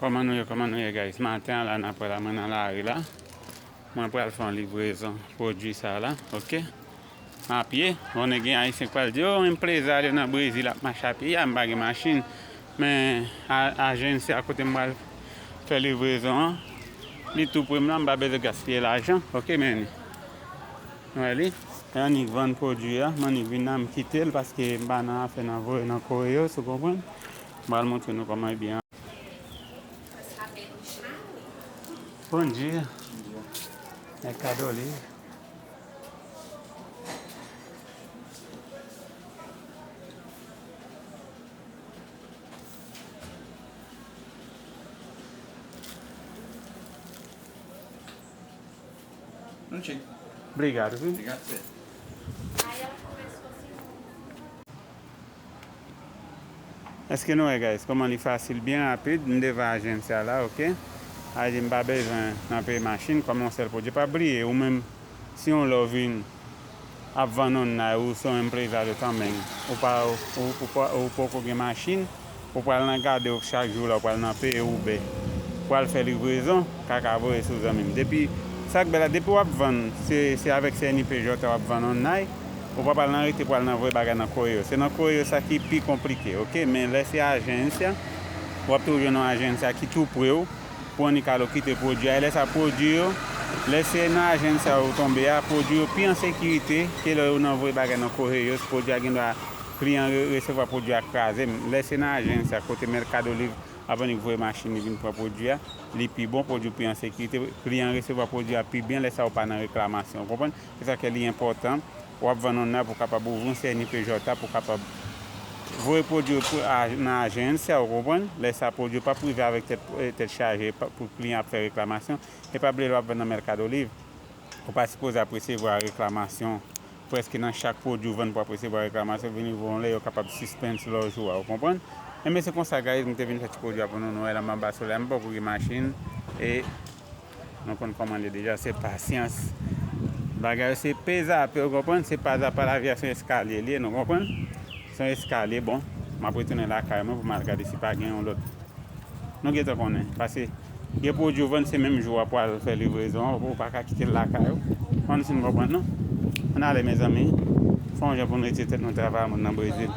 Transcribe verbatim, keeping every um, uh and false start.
Kòman nou ye, kòman nou ye, guys? Maten an la, n ap wè la, mwen nan lari la. Mwen pral fè yon livrezon pwodui sa la, oke? A pye. Bon, gen Ayisyen k pral di, "O, enplezaryo nan Brezil ap mache a pye." Ya, m pa gen machin. Men, a, ajans a kote m pral fè livrezon an, li tou pre m la, m pa bezwen gaspiye lajan, oke, men. Wè li. E annik vann pwodui a, m annik vin la, m kite l paske m pa nan afè nan voye nan Correios, ou konprann? M pral montre nou kòman li byen. Bom dia. Mercado Livre. Obrigado, viu? Obrigado, sir. Èske nou wè, guys, kòman li fasil, byen rapid? M devan ajans la, oke? Sa vle di m pa bezwen nan peye machin kòm yon sèl pwodui. Pa bliye, ou menm, si yon lè w vin ap vann online, ou se yon enplezaryo tanmen, ou pa, ou, ou, ou, ou poko gen machin, ou pral nan gade w chak jou la, ou pral nan peye Uber, ou pral fè livrezon, kaka voye sou zanmi m. Depi, sa k bèl la, depi w ap vann, se, se avèk C N I P J w ap vann online, ou pa pral nan rete pral nan voye bagay nan Correios. Se nan Correios sa ki pi konplike, oke? Men lè se ajans, w ap toujou jwenn yon ajans ki tou pre w, pou annik al okite pwodui a. E lè sa pwodui yo, lè se nan ajans sa ou tonbe a, pwodui yo pi an sekirite ke lè ou nan voye bagay nan Correios, pwodui a gen dwa kliyan re-, resevwa pwodui a kraze. Lè se nan ajans sa kote Mercado Livre ap annik voye machin li vin pran pwodui a, li pi bon, pwodui pi an sekirite, kliyan resevwa pwodui a pi byen, lè sa ou pa nan reklamasyon, ou konprann? Se sa ke li enpòtan, w ap vann online pou kapab ouvri yon C N I P J a pou kapab voye pwodui yo pou a-, nan ajans sa, ou konprann? Lè sa pwodui yo p ap rive avèk tèt, tèt chaje pa, pou kliyan ap fè reklamasyon. E pa bliye lè w ap vann nan Mercado Livre, ou pa sipoze ap resevwa reklamasyon. Prèske nan chak pwodui ou vann pou ap resevwa reklamasyon, vini yon lè yo kapab sispann lòj ou a, ou konprann? Enben se konsa, guys, m te vin fè ti pwodui a pou nou, nou wè la m anba solèy, m poko gen machin, e nou konn kòman l ye deja, se pasyans. Bagay yo se pezapè, ou konprann? Se pazapa, lavi a se yon eskalye li ye, nou konprann? Se yon eskalye, bon, m ap retounen lakay mwen pou m al gade si pa gen yon lòt. Nou gentan konnen, paske gen pwodui w vann se menm jou w ap pral fè livrezon an, ou pa ka kite l lakay ou. Ann si n konprann non. Ann ale mezanmi, fè yon jan pou n retire tèt nou travay moun nan Brezil.